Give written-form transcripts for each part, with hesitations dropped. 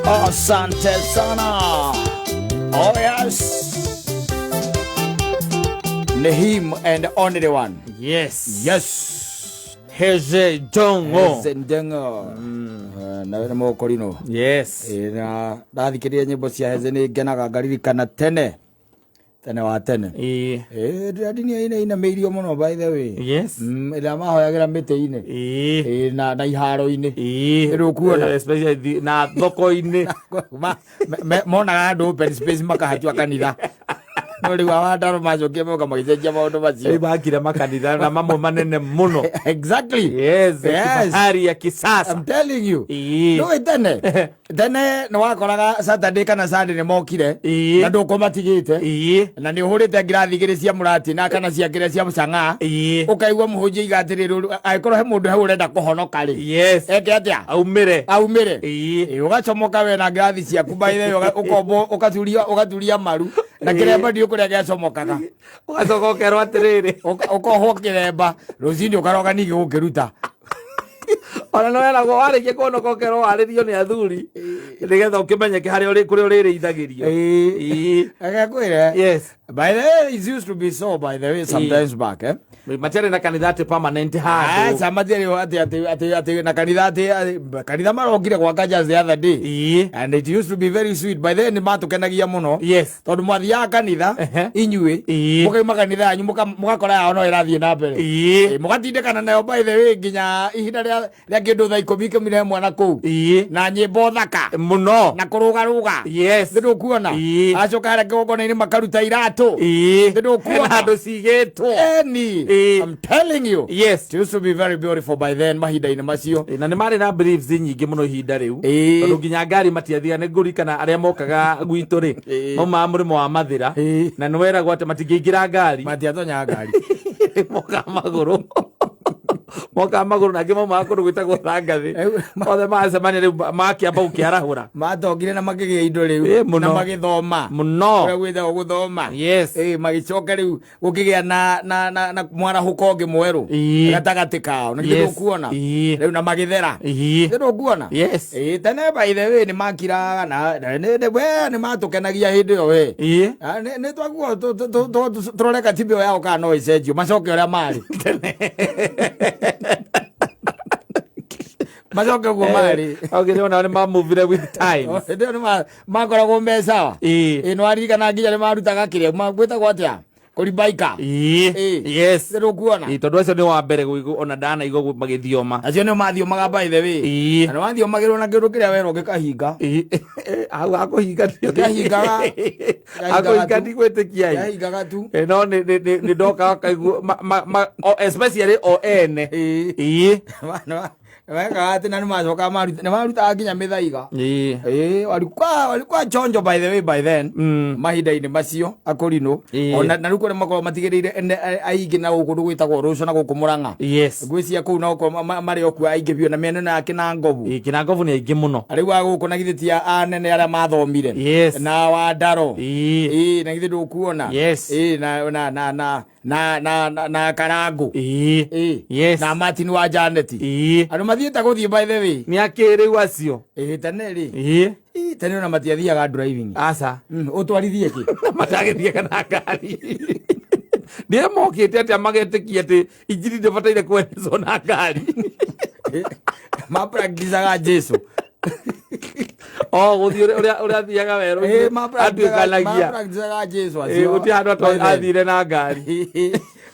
Asante sana. Oh yes. Nehim and only one. Yes. Yes. Heze Jongo. Heze Ndengo. Na nĩ mũkorino. Yes. Ĩ, na ndathikĩrĩria nyĩmbo cia Heze nĩ ngenaga ngaririkana tene tene wa tene. Ĩĩ. Ĩ, ndini ĩna inamĩirio mũno by the way. Yes. Ĩrĩa mahoyagĩra mĩtĩ-inĩ. Ĩĩ. Ĩ, na iharo-inĩ. Ĩĩ. Nĩ ũkuona? Especially na thoko-inĩ. Monaga andũ open space makahatua kanitha no rĩu awandaro macokire moka magĩcenjia maũndũ macio. Rĩu makire makanitha na mamwe manene mũno. Exactly. Yes. Yes. Kifahari ya kisasa. I'm telling you. Ĩĩ. Nĩũĩ tene tene nĩ wakoraga Saturday kana Sunday nĩ mokire na ndũkũmatigĩte na nĩ ũhũrĩte ngirathi igĩrĩ cia mũratina kana cia kĩrĩa cia mũcang'aa, ũkaigua mũhunjia iga atĩrĩrĩ, angĩkorwo he mũndũ hau ũrenda kũhonoka rĩ, eke atĩa? Aumĩre. Aumĩre. Ĩ, ũgacomoka we na ngirathi ciaku by the way, ũkombo ũgaturia ũgaturia maru na kĩremba ndiũ kũrĩa gĩacomokaga. Ũgacoka ũkerwo atĩrĩrĩ, ũkohwo kĩremba rũcinĩ ũkaroga ningĩ gũkĩruta. Ona no weragwo warĩkia kũhonoka ũkerwo warĩrio nĩ athuri nĩgetha ũkĩmenyeke harĩa ũrĩ kũrĩa ũrĩrĩithagĩrio. Ĩĩ. Reke ngwĩre. By the way, it used to be so by the way sometimes back, eh? Matiarĩ na kanitha atĩ permanent handũ. Aca, matiarĩ atĩ na kanitha atĩ kanitha marokire gwaka just the other day. And it used to be very sweet. By then nĩ matũkenagia mũno. Tondũ mwathiaga kanitha inyuĩ mũkauma kanitha yanyu mũgakora yao no ĩrathiĩ na mbere. Ĩ, mũgatindĩkana nayo by the way nginya ihinda rĩa kĩndũ thaa ikũmi 11 na kũu. Na nyĩmbo thaka mũno na kũrũgarũga. Nĩ ndũkuona? Acoka harĩa kĩgongona-inĩ makaruta iratũ. Nĩ ndũkuona? Hena handũ cigĩtwo. Eni. I'm telling you. It used to be very beautiful by then mahinda-inĩ macio. Na nĩ marĩ na beliefs nyingĩ mũno ihinda rĩu. Tondũ nginya ngari matiathiaga, nĩ ngũririkana arĩa mokaga gwitũ rĩ, maumaga mũrĩmo wa Mathĩra na nĩ weragwo atĩ matingĩingĩra ngari. Matiatonyaga ngari. Mokaga magũrũ. Mokaga magũrũ na angĩ maumaga kũndũ gwĩtagwo Thangathĩ. Othe macemania rĩu makĩamba gũkĩarahũra. Matongire na makĩgĩa indo rĩu. Ĩ, mũno. Na magĩthoma. Mũno. Ũrĩa gwĩtagwo gũthoma. Yes. Ĩ, magĩcoka rĩu gũkĩgĩa na mwarahũko ũngĩ mwerũ gatagatĩ kao. Na githĩ ndũkuona? Rĩu na magĩthera. Githĩ ndũkuona? Yes. Ĩ, tene by the way nĩ makiraga na we nĩ matũkenagia hĩndĩ ĩyo we. Ah, nĩ twaguo tũrore katiba ĩyo yao kana no ĩcenjio macoke ũrĩa marĩ. Macoke ũguo marĩ. Okay, nĩ nĩ mamuvire with time. Hĩndĩ ĩyo nĩ makoragwo me sawa. Ĩ, nĩ waririkana nginya nĩ marutaga kĩrĩa gwĩtagwo atĩa? Kũribaika. Yes. Nĩ ndũkuona? Ĩ, tondũ acio nĩ wa mbere gũigua ona ndanaigua magĩthioma. Acio nĩo mathiomaga by the way. Na nĩ wathiomagĩrwo na kĩndũ kĩrĩa werwo gĩkahinga. Hau hakũhinga ndio. Kĩahingaga. Hakũhinga ndigwĩtĩkia ĩ. Kĩahingaga tu. Ĩ, no nĩ ndokaga kaigua especially o ene. Wekaga atĩ na nĩ macokaga nĩ marutaga nginya mĩthaiga. Ĩ, walikuwa chonjo by the way by then. Mahinda-inĩ macio akũrinũ. Ona na rĩu kũrĩa makoragwo matigĩrĩire aingĩ na gũkũ gwĩtagwo Rũcio na gũkũ Mũrang'a. Ngwĩciria kũu no kuo marĩ o kuo aingĩ biũ na mĩena ĩno ya Kĩnangobu. Ĩ, Kĩnangobu nĩ aingĩ mũno. Rĩu a gũkũ na githĩ ti anene arĩa mathomire. Na Wandaro. Ĩ, na githĩ ndũkuona? Ĩ, na Karangũ. Ĩ. Na Martin wa Janet. Andũ mathiĩte gũthiĩ by the way. Nĩ akĩrĩu acio. Ĩ, tene rĩ. Ĩ, tene ona matiathiaga driving. Aca. Ũtwarithie kĩ? Matagĩthiaga na ngari. Nĩ mokĩte atĩa magetĩkia atĩ injiri ndĩbataire kwenezwo na ngari. Mapracticaga Jesu. O gũthiĩ ũrĩa athiaga werũ-inĩ, atuĩkanagia. Mapracticaga Jesu acio. Gũtirĩ handũ athire na ngari.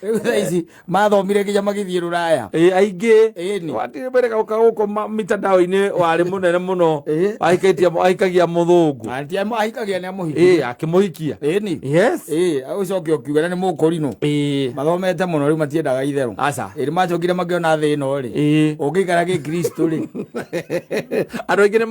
Rĩu thaa ici mathomire nginya magĩthiĩ rũraya. Ĩ, aingĩ. Ĩni. Watirĩ mbere gauka gũkũ mitandao-inĩ warĩ mũnene mũno. Wahikagia mũthũngũ. Anti ahikagia nĩ amũhikia. Ĩ, akĩmũhikia. Ĩni. Yes. Ĩ, ũcoke ũkiuga na nĩ mũkũrinũ. Mathomete mũno rĩu matiendaga itherũ. Aca. Ĩ, nĩ macokire makĩona thĩ ĩno rĩ. Ũngĩikara gĩkristo rĩ. Andũ aingĩ nĩ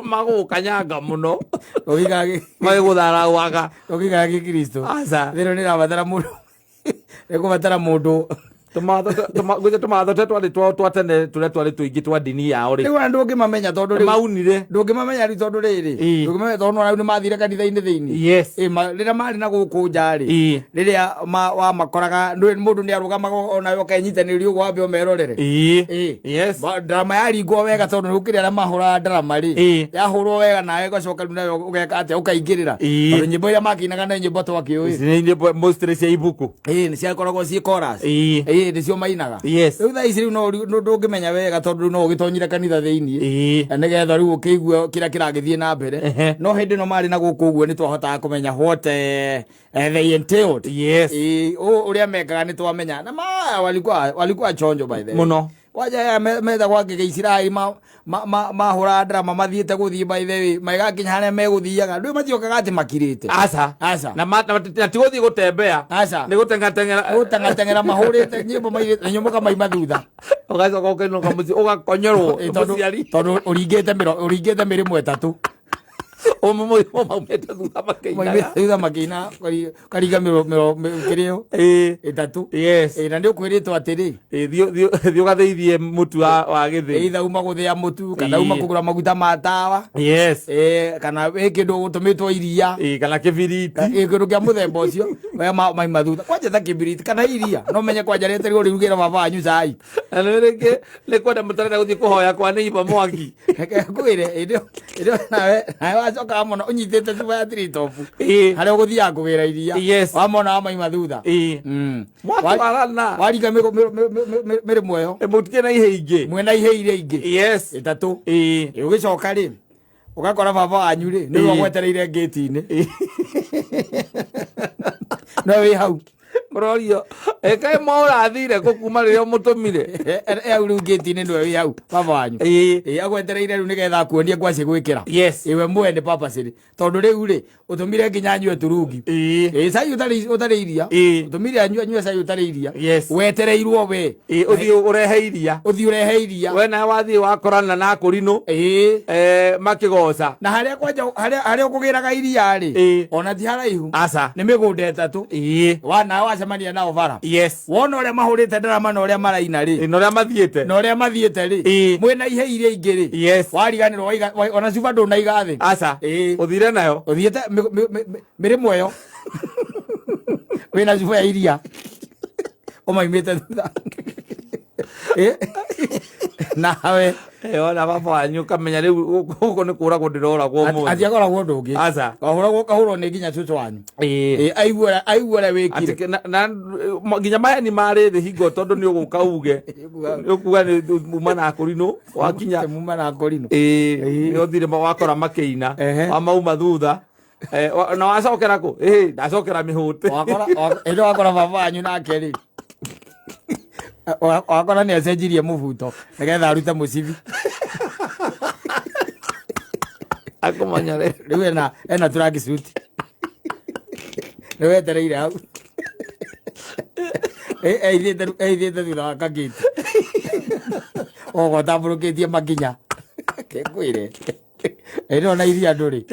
magũgũkanyanga mũno. Ũngĩikara Magĩgũtharauaga. Ũngĩikara gĩkristo. Aca. Thĩ ĩno nĩ ĩrabatara mũndũ. Nĩ kũbatara mũndũ Tũmawatho tũmawatho tũrĩa twarĩ twao twa tene tũrĩa twarĩ tũingĩ twa ndini yao rĩ, Rĩu ona ndũngĩmamenya tondũ rĩu maunire. Ndũngĩmamenya rĩu tondũ rĩrĩ, ndũngĩmamenya tondũ nĩwona rĩu nĩmathire kanitha-inĩ thĩinĩ. Rĩrĩa marĩ na gũkũ nja rĩ, rĩrĩa wamakoraga mũndũ nĩ arũgamaga onawe ũkenyitanĩria ũguo wambe ũmerorere. Ndarama yaringwo wega tondũ nĩ gũkĩrĩ arĩa mahũraga ndarama rĩ, yahũrwo wega nawe ũgacoka rĩu nawe ũgeka atĩa, ũkaingĩrĩra. Tondũ nyĩmbo iria makĩinaga nĩ nyĩmbo twakĩũĩ. Ici nĩ nyĩmbo mostly cia ibuku. Ĩĩ, nĩ ciakoragwo ciĩ chorus. Ĩĩ, nĩcio mainaga. Rĩu thaa ici rĩu no ndũngĩmenya wega tondũ rĩu no ũgĩtonyire kanitha thĩinĩ. Na nĩgetha rĩu ũkĩigue kĩrĩa kĩragĩthiĩ na mbere. No hĩndĩ ĩno marĩ na gũkũ ũguo nĩ twahotaga kũmenya what they entailed. Ĩĩ, ũrĩa mekaga nĩ twamenya. Na walikuwa chonjo by the way. Mũno. Kwanja aya metagwo angĩ Gĩisiraeli mahũraga drama mathiĩte gũthiĩ by the way, magakinya harĩa megũthiaga. Ndũĩ matiokaga atĩ makirĩte. Aca. Aca. Na ti gũthiĩ gũtembea. Aca. Nĩ gũteng'ateng'era. Gũteng'ateng'era mahũrĩte nyĩmbo mairĩte na nyũmba ũkamaima thutha. Ũgacoka ũkainũka mũciĩ ũgakonyorwo Ĩ, nĩ mũciari. Tondũ ũringĩte mĩrĩmo ĩtatũ. Maumĩte thutha makĩinaga. Maumĩte thutha makĩina, ũkaringa kĩrĩo ĩtatũ. Ĩ, na nĩ ũkwĩrĩtwo atĩrĩ, Ĩĩ, thiĩ ũgathĩithie mũtu wa gĩthĩi. Either uma gũthĩa mũtu kana uma kũgũra maguta ma tawa. Ĩ, kana wĩ kĩndũ ũtũmĩtwo iria. Ĩĩ, kana kĩbiriti. Ĩ, kĩndũ kĩa mũthemba ũcio we maima thutha kwanja ta kĩbiriti kana iria no menye kwanja rĩeterirwo rĩrugĩra baba wanyu cai. Na nĩ rĩngĩ nĩ kwenda mũtarenda gũthiĩ kũhoya kwa neighbor mwaki. Reke ngwĩre, hĩndĩ ĩyo nawe wacokaga mũno ũnyitĩte cuba ya Three Top harĩa ũgũthiaga kũgĩra iria. Wamona wamaima thutha. Mwatwarana. Waringa mĩrĩmo ĩyo. Ĩ, mũtikĩrĩ na ihĩ ingĩ. Mwĩna ihĩ iria ingĩ. Ĩtatũ. Ĩ, ũgĩcoka rĩ ũgakora baba wanyu rĩ nĩwe agwetereire ngĩti-inĩ no wĩ hau. Mũrorio ĩkaĩ mũrathire kũ kuma rĩrĩa ũmũtũmire? E hau rĩu ngĩti-inĩ nĩwe wĩ hau baba wanyu. Ĩ, agwetereire rĩu nĩgetha akuonie ngwacĩ gwĩkĩra. Ĩwe mwene purposely tondũ rĩu rĩ ũtũmire nginya anyue turungi. Ĩ, cai ũtarĩ iria. Ũtũmire anyue cai ũtarĩ iria. Wetereirwo we. Ĩĩ, ũthiĩ ũrehe iria. Ũthiĩ ũrehe iria. We nawe wathiĩ wakorana na akũrinũ. Makĩgoca. Na harĩa kwanja harĩa ũkũgĩraga iria rĩ, ona ti haraihu. Aca. Nĩ mĩgũnda ĩtatũ. Wa nawe wacemania nao bara. Wona ũrĩa mahũrĩte ndarama na ũrĩa maraina rĩ. Ĩĩ, na ũrĩa mathiĩte. Na ũrĩa mathiĩte rĩ. Mwĩna ihe iria ingĩ rĩ. Wariganĩrwo ona cuba ndũnaiga thĩ. Aca. Ũthire nayo. Ũthiĩte mĩrĩmo ĩyo. Wĩna cuba ya iria. Ũmaimĩte thutha. Nawe. Ona baba wanyu ũkamenya rĩu gũkũ nĩ kũragwo ndĩroragwo ũmũthĩ. Ati akoragwo ũndũ ũngĩ. Aca. Wahũragwo ũkahũrwo nĩ nginya cũcũ wanyu. Aigua ũrĩa wĩkire. Atĩ na nginya maheni marĩ thĩ hingo tondũ nĩ ũgũka uge. Nĩ ũkuga nĩ uma na akũrinũ wakinya. Muma na akũrinũ. Nĩ ũthire wakora makĩina. Wamauma thutha. Na wacokera kũ? Ndacokera mĩhũte. Ĩndĩ wakora baba wanyu nake rĩ. Wakora nĩ acenjirie mũbuto nĩgetha arute mũcibi. Akũmenya rĩ. Rĩu ena track suit. Rĩu etereire hau. Eithĩte thutha wa kagĩti. Ogo tambũrũkĩtie makinya. Ke ngwĩre. Ĩno na iria ndũrĩ.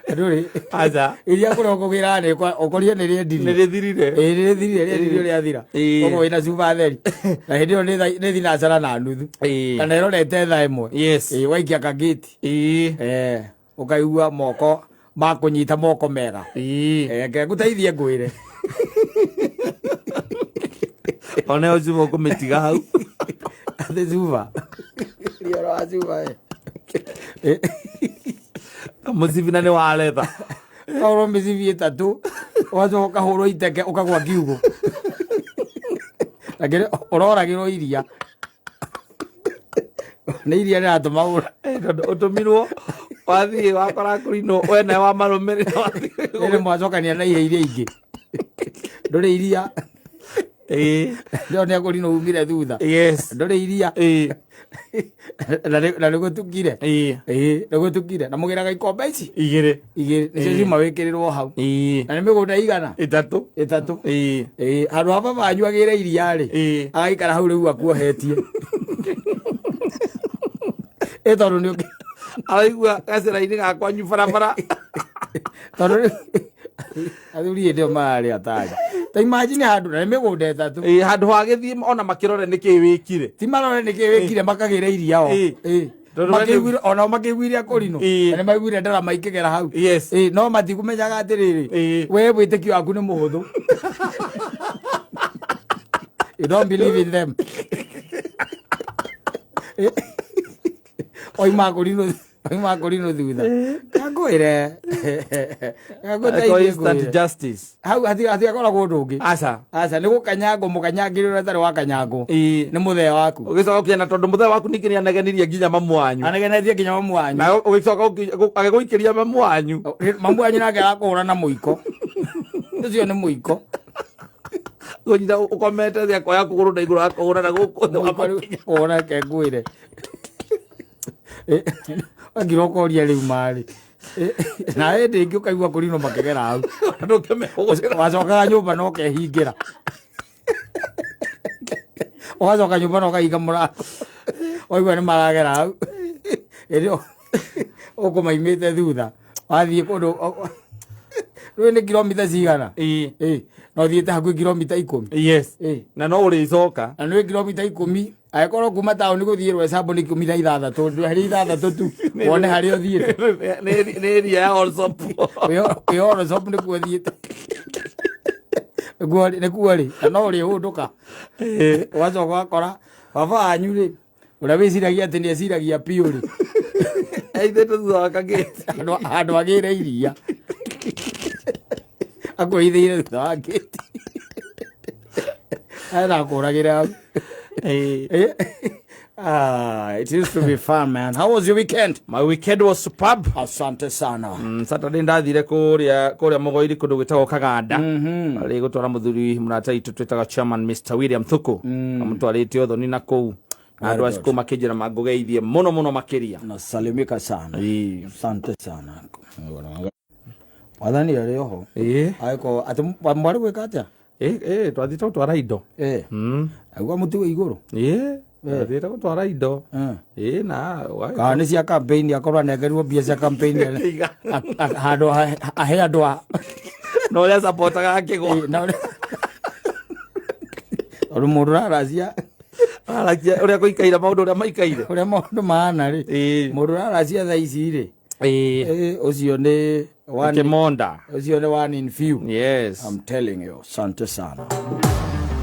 Ndũrĩ. Aca. Iria kũrĩa ũkũgĩra nĩ ũkorire nĩ rĩendirio. Nĩ rĩthirire. Ĩĩ, nĩ rĩthirire, rĩendirio rĩathira. Koguo wĩna cuba theri. Na hĩndĩ ĩyo nĩ thinacara na nuthu. Kana ĩrorete thaa ĩmwe. Ĩĩ, waikia kagĩti. Ũkaigua moko makũnyita moko mega. Reke ngũteithie ngwĩre. Ona ĩyo cuba ũkũmĩtiga hau. Atĩ cuba. Rioro wa cuba we. Mũcibi na nĩ waretha. Ũkahũrwo mĩcibi ĩtatũ, ũgacoka ũkahũrwo iteke ũkagwa kiugũ. Na kĩrĩa ũroragĩrwo iria. Nĩ iria rĩratũma ũra. Tondũ ũtũmirwo wathiĩ wakora kũrinũ we nawe wamarũmĩrĩra wathiĩ. Rĩrĩ mwacokania na ihe iria ingĩ. Ndũrĩ iria. Ndĩrona nĩ akũrinũ umire thutha. Ndũrĩ iria. Na nĩ gũtukire. Ĩĩ, nĩ gũtukire. Na mũgĩraga ikombe ici? Igĩrĩ. Igĩrĩ. Nĩcio ciuma wĩkĩrĩrwo hau. Na nĩ mĩgũnda igana? Ĩtatũ. Ĩtatũ. Ĩĩ, handũ ha baba wanyu agĩre iria rĩ, agaikara hau rĩu akuohetie. Ĩ tondũ nĩ Araigua gacĩra-inĩ ga kwanyu barabara. Tondũ rĩu athuri hĩndĩ ĩyo mararĩ atari. Ta imagine handũ na nĩ mĩgũnda ĩtatũ. Ĩĩ, handũ ha gĩthiĩ ona makĩrore nĩkĩ wĩkire. Ti marore nĩkĩ wĩkire, makagĩra iria o. Ĩĩ. Ĩĩ. Tondũ we nĩ- Makĩiguire, onao makĩiguire akũrinũ. Ĩĩ. Na nĩ maiguire ndarama ikĩgera hau. Yes. Ĩĩ, no matikũmenyaga atĩrĩrĩ, Ĩĩ. we wĩtĩkio waku nĩ mũhũthũ. You don't believe in them. Oima kũrinũ, oima kũrinũ thutha. Ngwĩre. Eko Ngũteithie instant ngwĩre. justice. Hau hatiakoragwo ũndũ ũngĩ. Aca. Aca, nĩ gũkanyangwo mũkanyangĩrĩ ũrĩa ũtarĩ wa kanyangwo. Ĩĩ. Nĩ mũthee waku. Ũgĩcoka ũkĩona tondũ mũthee waku ningĩ nĩanegenirie nginya mamu wanyu. Anegenetie nginya mamu wanyu. Na ũgĩcoka agĩgũikĩria mamu wanyu. Mamu wanyu nake arakũhũra na mũiko. Ũcio nĩ mũiko. Kũnyita ũkomete thĩ akoya kũgũrũ na igũrũ akũhũra na gũkũ thĩ wa Mũiko rĩu makinya. kũhũra reke ngwĩre. Wangira ũkoria rĩu marĩ. Na hĩndĩ ĩngĩ ũkaigua kũrinwo makĩgera hau. Ndũkĩmehũgũra. Wacokaga nyũmba na ũkehingĩra. Ũgacoka nyũmba na ũkahinga mũrango. Waigua nĩ maragera hau. Hĩndĩ ĩyo ũkũmaimĩte thutha. Wathiĩ kũndũ rĩu nĩ kilomita cigana? Ĩĩ. Ĩĩ. Na ũthiĩte hakuhĩ kilomita 10. Yes. Ĩĩ. Na no ũrĩcoka. Na nĩ kilomita 10, angĩkorwo kuma taũni gũthiĩ Rwecambo nĩ 16, ndweherie 6 tu wone harĩa ũthiĩte. Nĩ area ya Allsops. Wĩ Allsops nĩkuo ũthiĩte. Nĩkuo rĩ, na no ũrĩhũndũka. Ũgacoka ũgakora baba wanyu rĩ, ũrĩa wĩciragia atĩ nĩ eciragia piũ rĩ, Aithĩte thutha wa kagĩti. Handũ agĩre iria akwĩithĩire thutha wa ngĩti, arakũragĩra hau. Ah, it used to be fun, man. How was your weekend? My weekend was superb. Asante sana. Saturday ndathire kuria Mugoiri kundu gwitagwo Kaganda. Ari gutwara muthuri murata itu twitaga chairman Mr William Thuku. Amutwarite uthoni na kuu. Na andu acio kuu makinjira mangugeithie muno muno makiria. Nasalimika sana. Ĩĩ. Asante sana. Wathani arĩ oho. Ĩĩ. Agĩkorwo atĩ mwarĩ gwĩka atĩa? Ĩĩ, twathiĩte gũtwara indo. Ĩĩ. Aigua mũtu wĩ igũrũ. Ĩĩ, twathiĩte gũtwara indo. Ĩĩ, na Kana nĩ cia campaign, akorwo anengerirwo mbia cia campaign handũ ahe andũ a na ũrĩa supportaga akĩgwa. Ĩĩ, na ũrĩa tondũ mũndũ ũraracia Aracia ũrĩa kũikaire, maũndũ ũrĩa maikaire. Ũrĩa maũndũ mahana rĩ, Ĩĩ. mũndũ ũraracia thaa ici rĩ, Ĩĩ. ĩĩ, ũcio nĩ one Kĩmonda. Ũcio nĩ one in few. Yes. I'm telling you, asante sana.